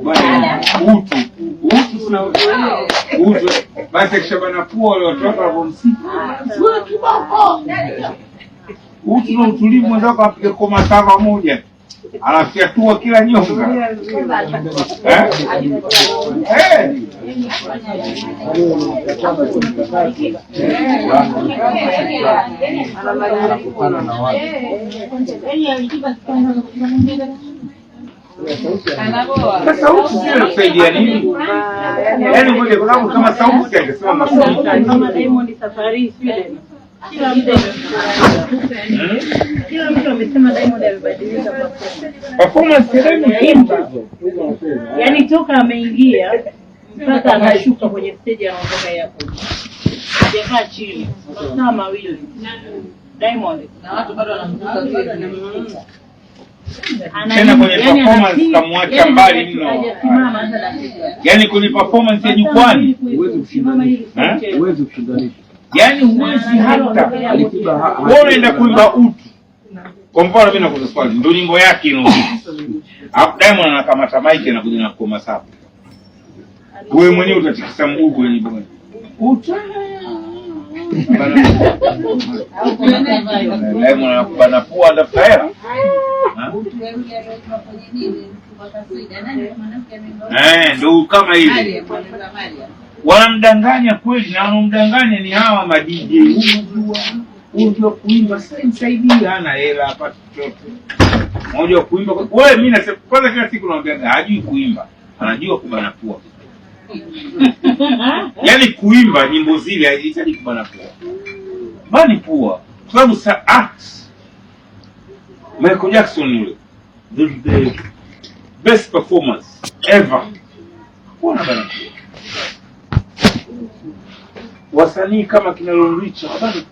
Bwana, utu utu sina utu. Basi akishabana pua wale watu wako wanavyomsifu, "Wewe kiboko." Utu na utulivu, mwenzako apige koma saba moja, anafyatua kila nyonga, eh? Eh. Sasa sauti sio inakusaidia nini? Yaani ngoja, kwa sababu kama sauti si angesema masauti. Kama Diamond safari Sweden. Kila mtu amefurahia. Kila mtu amesema Diamond amebadilika performance. Performance ya Diamond si mchezo. Yaani toka ameingia mpaka anashuka kwenye stage anaondoka airport. Hajakaa chini. Masaa 2. Diamond. Na watu bado wanamkuta vile vile. Tena kwenye Yaani performance kamwacha mbali mno. Hajasimama hata dakika. Yaani kwenye performance ya jukwani, Huwezi Kusimama ili Eh? mchezo. Huwezi kushindanisha. Yaani huwezi hata Alikiba wewe unaenda kuimba utu. Kwa mfano mimi nakuuliza swali, ndio nyimbo yake ino. Alafu Diamond anakamata mic, anakuja na koma saba. Wewe mwenyewe utatikisa mguu kwenye nyimbo gani? Uta. Diamond anakubana pua, anatafuta hela. Ha? Eh, ndio kama hivi. Wanamdanganya kweli, na wanaomdanganya ni hawa ma DJ. Unajua, unajua kuimba, sasa msaidie, hana hela hapa chochote. Unajua kuimba wewe, mimi nasema kwanza, kila siku naambiaga hajui kuimba, anajua kubana pua. Yaani kuimba nyimbo zile haihitaji kubana pua, bani pua, kwa sababu sa art. Michael Jackson yule, the best performance ever, hakuwa na bana pua. Wasanii kama kina Lon Richard wabani